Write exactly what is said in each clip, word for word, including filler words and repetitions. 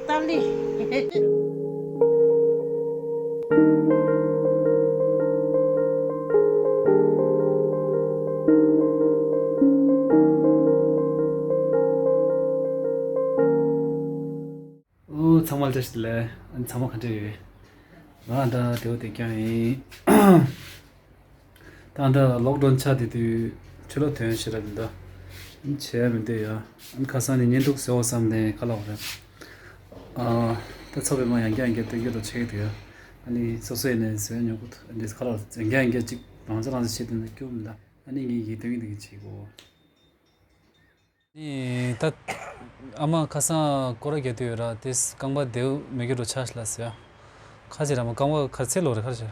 ཏཱ་ལི། ཨོ། ཚང་མ་ལ་བཀྲ་ཤིས་བདེ་ལེགས། ཨ་ནི་ཚང་མ་ག་འདྲ་ཡོད། ང་ད་དེའོ་དེ་རྐྱང་ཡིན། ད་ལྟ་ལོག་ཌའོན་ཆགས་བསྡད་དུས་ཕྱི་ལོགས་ཐོན་ཞེ་དྲག་མི་འདུག་བྱས་མི་འདུག་ཡ། ཨ་ནི་ཁ་སང་ནས་ཉིན་འདུག་ཟེར་བ་བསམ་ནས་ཁ་ལོག་རེད། ཨ། ད་ཚོ་པའི་མ་ཡང་བསྐྱར་ཡང་བསྐྱར་སྟོན་རྒྱུ་དང་ཆེ་གི་འདུག་ཡ། ཨ་ནི་སོ་སོ་ཡིན་ནས་བཟོས་མྱོང་གི་འདུག་འདི་ཁ་ལོག་ཡང་བསྐྱར་ཡང་བསྐྱར་ཅིག་རང་ཚ་རང་ཚ་བྱེད་དུས་ན་སྐྱོ་མི་འདུག་ཨ་ནི་ངས་ཡིག་སྟོན་གི་འདུག་བྱེད་གོ། ནི་ད་ཨ་མ་ཁ་སང་སྐོར་ར་རྒྱག་དུས་ཡོད་ར། དེ་རྐང་པ་བདེ་མི་རྒྱུ་འགྲོ་ཆགས་ལ་ཟེར། ཁ་ཅིག་ར་མ་རྐང་པ་གར་ཚེ་ལོ་རེ་ཁར་ཆེ།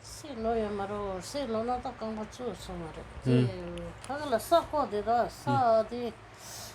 སེ་ལོ་ཡོད་མ་རོ། སེ་ལོ་ན་ད་རྐང་པ་བཙུགས་སོང་མ་རེད། ཨུམ། དེ་ཁ་ཁ་ལ་ས་ཀོ་དེ་ད་ས་ཨུམ། དེ་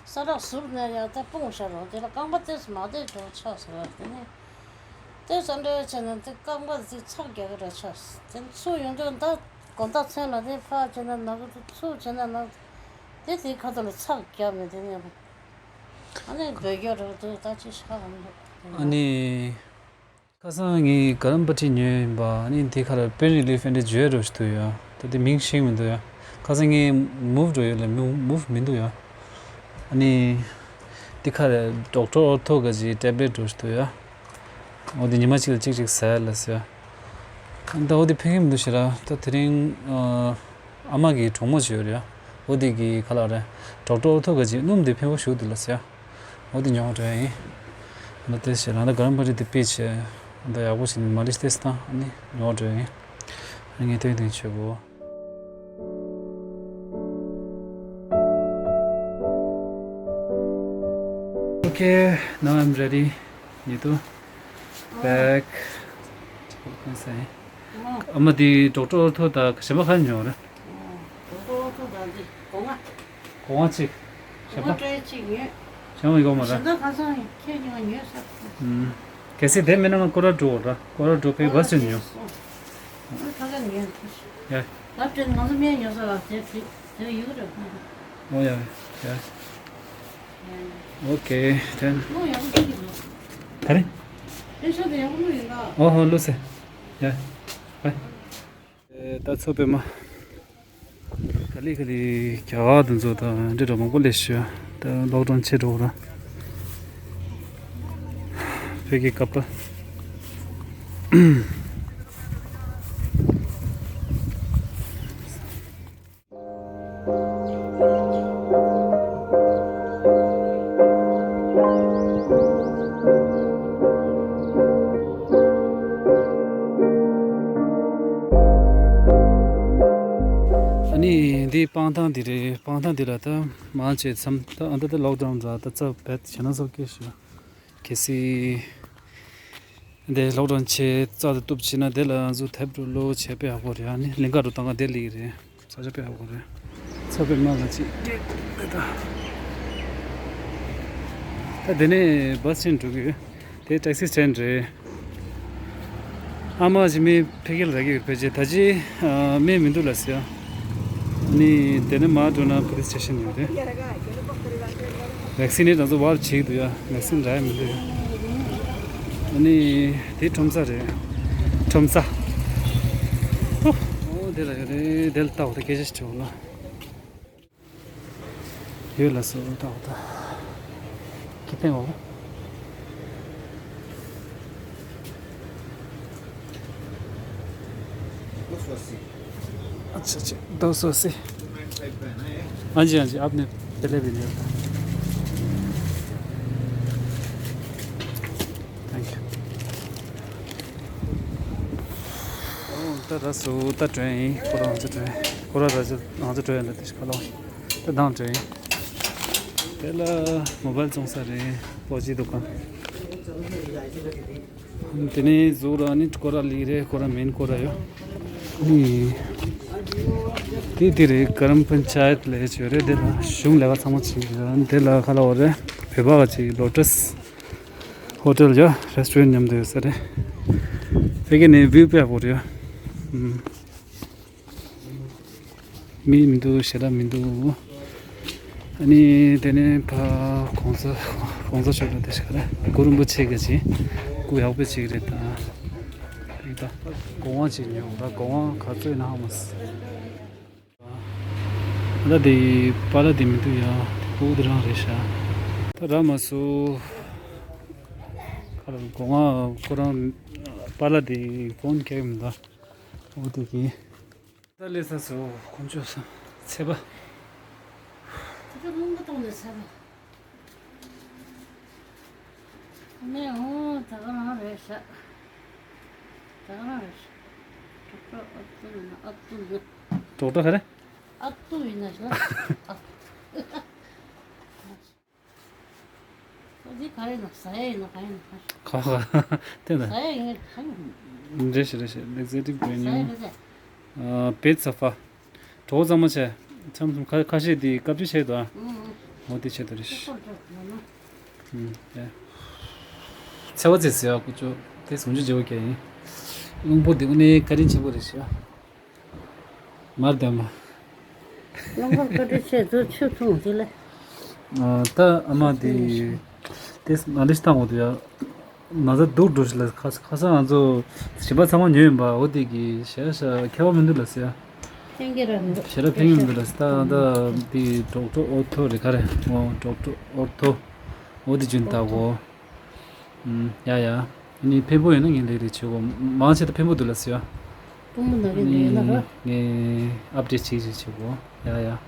ས་རག་ཟུར་ནས་ཡང་ད་སྤུངས་ཤ་རོ། དེ་ལ་རྐང་པ་དེ་མ་བདེ་འགྲོ་ཆགས་ཟེར་བ་དེ་ནི། དེ་ས་འདྲ་བྱས་ན་དེ་རྐང་པ་དེ་ཚགས་རྒྱག་གི་ར་ཆགས། དེ་ཚུ་ཡོང་དུས་ད་དགོང་དག་མཚན་ལ་དེ་ཕར་བྱས་ན་ན་གི་དེ་ཚུ་བྱས་ན་ན། དེ་དེའི་ཁ་ཐོག་ལ་ཚགས་རྒྱབ་ནས་དེ་ནས་ཨ་ནི་འབོད་རྒྱག་རོགས་འདུག་ད་ཅི་ཤ་འོང་འདུག་ཨ་ནི་ཁ་སང་ངས་ག་རམ་པ་ཊི་ཉོས་ཡིན་པ། ཨ་ནི་དེ་ཁ་ལ་པེན་རི་ལིཕ་ཨེན་ཌི་ཇོའི་རོ་ཞིག་འདུག་ཡ། ད་དེ་མིང་ཤེས་མི་འདུག་ཡ། ཁ་སང་ངས་མུབ་འགྲོ་ཡོད་ལ་མུ་མུབ་མི་འདུག་ཡ། ཨ་ནི་དེ་ཁ་ལ་ཌོག་ཊར་ཨོར་ཐོ་ག་ཅིག་ཊེབ་ལེཊ་འགྲོ་ཞིག་འདུག་ཡ། འོ་དེ་ཉི་མ་གཅིག་ལ་གཅིག་གཅིག་ཟ་ཡ་ལ་ཟེར། ད་འོ་དེ་ཕན་གི་མི་འདུག་ཤི་ར། ད་དེ་རིང་ཨ་མ་གི་གྲོགས་མོ་ཅིག་ཡོད་རེད་ཡ། འོ་དེ་གི་ཁ་ལག་རེད། ཌོག་ཊར་ཨོ་ཐོ་ག་ཅིག་སྣུམ་དེ་ཕན་པོ་ཞུ་འདུག་ལ་ཟེར། འོ་དེ་ཉོ་འགྲོ་ཡ་ཡིན། ད་དེ་ཤི་ར་ད་ག་རམ་པ་ཊི་དེ་པེ་ཆེ། ད་ཡག་པོ་ཞིག་མ་ལི་ཤི་ཏེ་སི་ད་ཨ་ནི་ཉོ་འགྲོ་ཡ་ཡིན། ངས་ཏོག་ཏོག་བྱེད་གོ། Okay, now I'm ready. Need to pack. ཨ་མ་དེ་ཌོག་ཊར་ཨོ་ཐོ་དང་གཞན་པ་ག་རེ་ཉོས་རེད། ཌོག་ཊར་ཨོ་ཐོ་དང་འདི་སྒོ་ང་། སྒོ་ང་གཅིག་གཞན་པ། སྒོ་ང་སྤྲད་གཅིག་ཉོས། གཞན་པ་ཡོད་མ་རེད། གཞན་དག་ཁ་སང་ཁྱེད་ཉོས་ཉོས་ས། ཨུམ། གལ་སྲིད་དེ་མིན་ན་ང་ཀོ་ར་འགྲོ་འོ་ར། ཀོ་ར་འགྲོ་ཕེ་བ་སུ་ཉོ། ཨ་ཁ་ཁ་ཉོས། ཡ། ད་དྲན་ང་ཚོ་སྨན་ཉོ་ས་ལ་དེ་དེ་དེ་ཡོད་རེད། ཨོ་ཡ་ཡ། Okay then. ད་རེ། ཨོ་ཧོ་ལོ་སེ། ཡ། བའི། ད་ཚོ་པའི་མ། ག་ལེ་ག་ལེ་རྒྱ་གར་དུ་འཛུལ་ད་འདྲེ་འདྲ་མང་པོ་ལས་ཤོད། ད་ལོག་ཌའོན་ཆེ་འགྲོ་ར། བོད་ཀྱི་ཀ་པ། ཨ་ནི་འདི་སྤང་ཐང་འདི་རེད། སྤང་ཐང་འདི་ལ་ད་མང་ཆེ་མཚམས་ད་ཨ་འདི་ད་ལོག་ཌའོན་ར། ད་རྩ་བེད་བྱས་ན་ཚོ་སྐྱེ་ཤོད། གལ་སྲིད་འདི་ལོག་ཌའོན་ཆེ་རྩ་དུ་གཏུབ་བྱས་ན་དེ་ལ་ང་ཚོ་དེབ་རུ་ལོ་བྱས་པའི་ཧ་གོ་རེད། ཨ་ནི་ལིང་ག་རུ་བཏང་ག་དེ་ལིག་རེད། ས་ཆ་དཔེ་ཧ་གོ་རེད། ཚ་བའི་མ་ལ་ཅིག་སྐད་ད། ད་དེ་ནས་བྷ་སི་སི་སི་ཊེན་འགྲོ་གི་ཡོད། དེ་ཊེག་སི་སི་ཊེན་རེད། ཨ་མ་ཅིག་མི་ཕ་གི་ལ་རག་གི་ཡོད། ཕལ་ཆེར་ད་ཅི་ཨ་མི་མི་འདུག་ལ་ཟེར། ཨ་ནི་དེ་ནས་མར་འགྲོ་ན་པོ་ལི་སི་སི་ཊེ་ཤན་ཡོད་རེད། ཝེག་སིན་ནི་ང་ཚོ་བར་བྱེད་ཀྱི་འདུག་ཡ། ཝེག་སིན་རག་ཡ་མི་འདུག་ཡ། ཨ་ནི་དེ་ཁྲོམ་ས་རེད། ཁྲོམ་ས། ཨོ་དེ་ལ་ཡོད་རེད། དེ་ལ་ལྟ་འོ་ད་སྐད་ཆ་ཞིག་བྱེད་འོ་ལ། ཡོད་ལ་སོ་ད་འོ་ད། ཁེ་ཕན་འོ། अच्छा, अच्छा, दो सौ अस्सी। हाँ जी, हाँ जी, आपने पहले भी लिया था। Thank you. ཨོ་ད་ར་སུ་ད་ཊེ་རེན་ཡིན། ཁོ་རང་ཚོ་ཊེ་རེན། ཁོ་རང་ར་ཚོ་ང་ཚོ་ཊེ་རེན་ལ་དེ་ཤ་ཁ་ལོ། ད་དང་ཊེ་རེན་ཡིན། དེ་ལ་མོ་བལ་བཙོང་ས་རེད། ཕོ་ཇི་དུ་ཀན། དེ་ནས་གཟུགས་ར་ནི་ཁོ་ར་ལི་རེད། ཁོ་ར་མིན་ཁོ་ར་ཡོད། ནི་དེ་དེ་རེད། ཀ་རམ་པན་ཆ་ཡད་ལས་ཡོད་རེད། དེ་ལ་གཞུང་ལས་ཀ་ཚང་མ་བྱེད་ཀྱི་རེད། དེ་ལ་ཁ་ལོ་རེད། བོད་པ་ག་ཅིག་ལོ་ཊས། ཧོ་ཊེལ་ཡ་རེ་སི་ཊོ་རེན་མཉམ་དུ་ཡོད་ས་རེད། ཕ་གི་ནས་བིའུ་དཔེ་ཡག་པོ་རེད་ཡ། ཨུམ། མི་མི་འདུག་ཞེ་དྲག་མི་འདུག་ཨ་ནི་དེ་ནས་ཕ་གོང་ས་གོང་ས་མཆོག་ལ་དེ་ཞིག་རེད། གུ་རུ་རིན་པོ་ཆེ་གི་ཅིག་སྐུ་ཡག་པོ་ཅིག་རེད་ད། ཡིག་ད་གོང་བ་ཅིག་ཉོ་ད། གོང་བ་ག་ཚོད་ན་ཧ་མ་སི། ད་དེ་པཱ་ལགས་དེ་མི་འདུག་ཡ། དེ་ཕྲུ་གུ་དེ་རང་རེད་ཤག་ད་ར་མ་སུ། ཁ་ལ་གོང་བ་ཁོ་རང་པཱ་ལགས་དེ་ཕོན་ཁྱེར་མི་འདུག་འོ་དེ་གི། ད་ལས་ས་སུ་ཁོང་ཚོ་ཚེ་པ། ཁོ་ཚོ་རླུང་གི་ཐོག་ནས་ཚེ་པ། ནས་འོང་ད་ག་རང་རེད་ཤག་ད་ག་རང་རེད་ཤག་ཨ་ཏུ་ཡིན་ན་ཨ་ཏུ་ཡིན་ན། ཏོག་ཏོ་ག་རེ། ཨ་ཏུ་ཡིན་ན་ཤག་འདི་ག་རེ་ཡིན་ན་ཟ་ཡ་ཡིན་ན་ག་ཡིན་ན་ག་ཁ་ཁ་དེ་ན། ཟ་ཡ་ཡིན་ན་ག་ཡིན། རེད་ཤག་རེད་ཤག་ལེགས་ཟེར་ཏིག་དགོས་ཟ་ཡ་ཉུང་། རེད་ཟེར། ཨ་བེད་ས་ཕ། གྲོགས་ཚང་མ་བྱས། ཚམ་ཚམ་ཁ་ཁ་ཤས་དེ་བཀའ་བཀྱོན་བྱས་འདུག་ཨ། ཨུ་ཨུ། འོ་དེ་བྱས་འདུག་རེད། ཨུ་ཨུ། ཨུ་ཡ། ཚེ་བ་ཚེ་ཟེར་བ་ཀུ་ཅོ་དེ་ཟུང་ཆུ་བརྗེ་བོ་སྐྱེ་ཡིན། རླུང་པོ་དེ་དངོས་གནས་བཀའ་དྲིན་ཆེན་པོ་རེད་ཤག་མར་དེ་མ། རླུང་པོ་བཀའ་དྲིན་ཆེ་དུ་ཆུ་འཐུང་དེ་ལས། ཨ་ད་ཨ་མ་དེ་དེ་མ་ལེ་ཤི་བཏང་འོ་དེ་ཡ། ན་ཚ་སྡུག་འགྲོ་ཞིག་ལ་ཁ་ཁ་སང་ང་ཚོ་བྱིས་པ་ཚང་མ་ཉོས་ཡིན་པ། འོ་དེ་གི་ཞེ་ས་ཁྱད་པར་མི་འདུག་ལ་ཟེར། ཕན་གྱི་ར་མི་འདུག་ཞེ་དྲག་ཕན་གྱི་མི་འདུག་ལ་ཟེར། ད་ད་དེ་ཌོག་ཊར་ཨོར་ཐོ་རེད་ག་རེ། འོ་ཌོག་ཊར་ཨོར་ཐོ། འོ་དེ་བྱོས་ནས་ལྟ་གོ། ཨུམ་ཡ་ཡ། ཨ་ནི་ཕན་པོ་ཡོད་ན་ངས་ལེགས་ལེགས་བྱེད་གོ། མང་ཆེ་ད་ཕན་པོ་འདུག་ལ་ཟེར། སྤུ་མོ་ན་གི་འདུག་ལ་ར། ངས་ཨབ་ཌེཊ་བྱེད་བྱེད་བྱེད་གོ། ཡ་ཡ།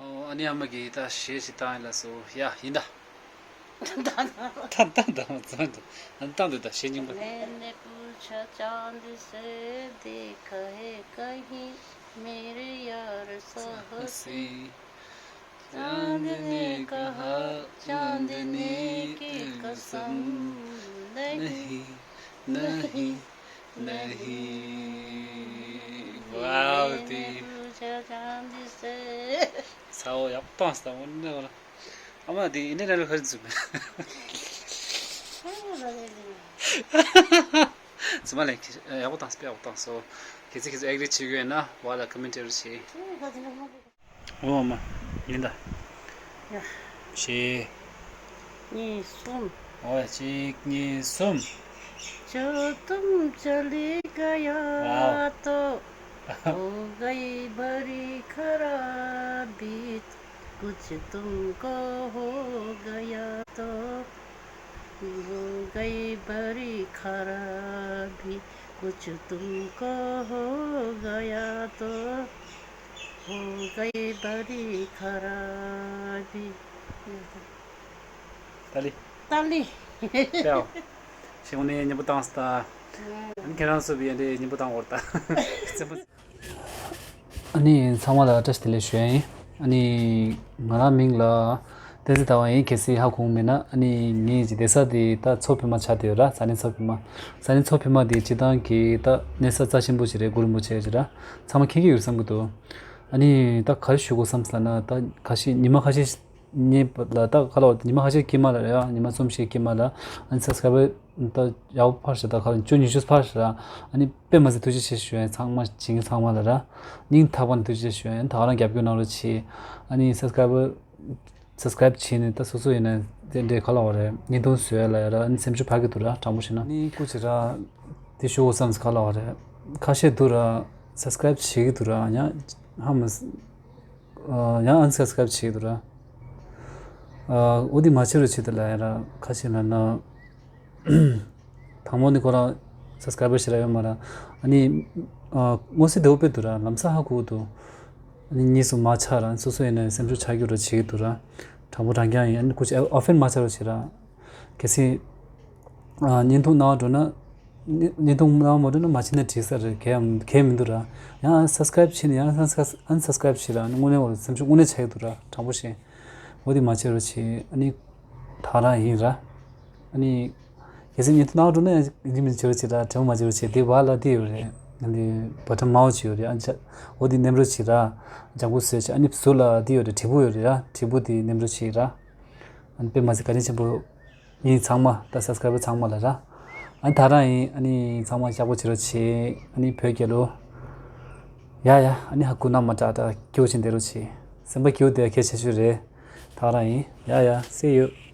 ཨོ། ཨ་ནི་ཨ་མ་གིས་ད་གཞས་ཤིག་བཏང་ཡིན་ལ་སོ། ཡ་ཡིན་ད། ད་ད་ད་མ་ཚང་ད་ད་ད་ད་གཞས་རྙིང་པ། मैंने पूछा चांद से, देखा है कहीं मेरे यार सा हंसी। चांदनी कहा, चांदनी की कसम, नहीं, नहीं, नहीं। Wow, मैंने ཏི། पूछा चांद से། ཚ་བོ་ཡག་པོ་བཏང་སྟངས་འོ་ན་འོ་ན། ཨ་མ་དེ་ཨིན་ཊར་ནེཊ་ལ་ཁ་རིན་ཚུགས། ཚུ་མ་ལེན་ཡག་པོ་བཏང་སྤེ་ཡག་པོ་བཏང་སོ། གལ་སྲིད་ཁྱེད་ཚོ་ཨེག་རི་བྱེད་དགོས་ན་བ་ལ་ཀོ་མེན་ཊི་རེ་བྱེད། འོ་མ། ཡིན་ད། ཡ། བཞི། གཉིས་གསུམ། འོ་གཅིག་གཉིས་གསུམ། जो तुम चली गया तो हो गई बड़ी खराबी। कुछ तुमको हो गया तो हो गई बड़ी खराबी। कुछ तुमको हो गया तो हो गई बड़ी खराबी। ཏཱ་ལི། ཏཱ་ལི། ཡ། ཞེ་ངོ་ནས་སྙན་པོ་བཏང་སྟ། ཨ་ནི་ཁྱེད་རང་ཚོ་བི་ཡ་འདྲེ་སྙན་པོ་བཏང་བར་ལྟ། ཨ་ནི་ཚང་མ་ལ་བཀྲ་ཤིས་བདེ་ལེགས་ཞུ་ཡ་ཡིན། ཨ་ནི་ང་རང་མིང་ལ་བསྟན་འཛིན་ཟླ་བ་ཡིན། གལ་སྲིད་ཧ་གོ་མེད་ན། ཨ་ནི་ངའི་བསྡད་ས་དེ་ད་མཚོ་པདྨ་ཆགས་བསྡད་ཡོད་ར། ས་གནས་མཚོ་པདྨ། ས་གནས་མཚོ་པདྨ་དེ་སྤྱིར་བཏང་གི་ད་གནས་ས་རྩ་ཆེན་པོ་ཞིག་རེད། གུ་རུ་རིན་པོ་ཆེ་ཞིག་ར། ཚང་མ་མཁྱེན་གྱི་ཡོད་བསམ་གྱི་འདུག་ཨ་ནི་ད་ག་རེ་ཞུ་དགོས་བསམ་ཟེར་ན། ད་ཁ་ཤས་ཉི་མ་ཁ་ཤས་ཉིན་ལ་ད་ག་ལ་བར་ཉི་མ་ཁ་ཤས་དཀྱིལ་མ་ལ་རེད་ཡ། ཉི་མ་གསུམ་བཞི་དཀྱིལ་མ་ལ་ཨ་ནི་སབ་སི་ཀ་རའི་བར་ད་ཡག་པོ་འཕར་ཤག་ད་ག་ལ་བཅུ་ཉི་ཤུ་འཕར་ཤག་ཨ་ནི་དཔེ་མ་སྲིད་ཐུགས་རྗེ་ཆེ་ཞུ་ཡ་ཡིན། ཚང་མ་བྱེད་མཁན་ཚང་མ་ལ་ར། སྙིང་ཐག་པ་ནས་ཐུགས་རྗེ་ཆེ་ཞུ་ཡ་ཡིན། ད་ག་རང་རྒྱབ་སྐྱོར་གནང་རོགས་བྱེད། ཨ་ནི་སབ་སི་ཀ་རའི་བར་སབ་སི་ཀ་རའིབ་བྱས་ནས་ད་སོ་སོ་ཡིན་ན་དེ་འདྲའི་ག་ལ་བ་རེད། བརྙན་ཐུང་བཟོ་ཡ་ལ་ཡ་ར་ཨ་ནི་སེམས་ཤུགས་འཕར་གི་འདུག་ར། དྲང་པོ་བཤད་ན་ཨ་ནི་སྐུ་མཁྱེན་ར། དེ་ཞུ་དགོས་བསམ་ས་ག་ལ་བ་རེད། ཁ་ཤས་འདུག་ར། སབ་སི་ཀ་རའིབ་བྱེད་ཀྱི་འདུག་ར། ཡང་ཧ་མ་སི། ཨ་ཡང་ཨན་སབ་སི་ཀ་རའིབ་བྱེད་ཀྱི་འདུག་ར། ཨ་འོ་དེ་མ་བྱེད་རོགས་བྱེད་དེ་ལ་ཡ་ར། ཁ་ཤས་ལ་ན། དང་པོ་ནི་ཁོ་རང་སབ་སི་ཀ་རའི་བར་ཞེ་དྲག་ཡོད་མ་ར། ཨ་ནི་ཨ་མངོན་གསལ་དོད་པོ་དཔེ་འདུག་ར། ལམ་སང་ཧ་གོ་འདུག་ཨ་ནི་གཉིས་གསུམ་མ་ཆགས་ར། སོ་སོ་ཡིན་ན་སེམས་ཤུགས་ཆག་རྒྱུ་ར་བྱེད་ཀྱི་འདུག་ར། དྲང་པོ་དྲང་རྐྱང་ཡིན། ཨ་ནི་ཁོ་ཅིག་ཨོ་ཕེན་མ་ཆགས་རོགས་བྱེད་ར། གལ་སྲིད་ཨ་བརྙན་ཐུང་གནང་བ་འགྲོ་ན། བརྙན་ཐུང་མ་མ་འགྲོ་ན་མ་བྱེད་ན་འགྲིག་ས་རེད། གལ་གལ་མི་འདུག་ར། ཡང་ཨན་སབ་སི་ཀ་རེབ་བྱས་ནས་ཡང་ཨན་སབ་སི་ཀ་རེབ་བྱས་ལ་དངོས་གནས་བར་སེམས་ཤུགས་དངོས་གནས་ཆག་གི་འདུག་ར། དྲང་པོ་བཤད། འོ་དེ་མ་བྱེད་རོགས་བྱེད། ཨ་ནི་ད་རང་ཡིན་ར། ཨ་ནི་གལ་སྲིད་བརྙན་ཐུང་གནང་འགྲོ་ན་ཡང་ཡིན་མིན་བྱེད་རོགས་བྱེད་ར། དྲན་པ་མ་བྱེད་རོགས་བྱེད། དེ་བར་ལ་དེ་ཡོད་རེད། ཨ་ནི་བ་ཊན་མའོ་ཅིག་ཡོད་རེད། ཨ་ནི་ཆ་འོ་དེ་ནེམ་རོགས་བྱེད་ར། ལྗང་གུ་བཟོས་བྱས། ཨ་ནི་ཟུར་ལ་དེ་ཡོད་རེད། དྲིལ་བུ་ཡོད་རེད་ར། དྲིལ་བུ་དེ་ནེམ་རོགས་བྱེད་ར། ཨ་ནི་དཔེ་མ་སྲིད་བཀའ་དྲིན་ཆེན་པོ། ཡིན། ཚང་མ་ད་སབ་སི་ཀ་རེབ་པར་ཚང་མ་ལ་ར། ཨ་ནི་ད་རང་ཡིན། ཨ་ནི་ཚང་མ་ཡག་པོ་བྱེད་རོགས་བྱེད། ཨ་ནི་བོད་རྒྱལ་ལོ། ཡ་ཡ། ཨ་ནི་ཧ་གོ་ན་མ་དྲག་དྲག་སྐྱིད་པོ་བྱེད་བསྡད་རོགས་བྱེད། སེམས་པ་སྐྱིད་པོ་བསྡད་གལ་ཆེ་ཤོས་རེད། ད་རང་ཡིན། ཡ་ཡ། See you.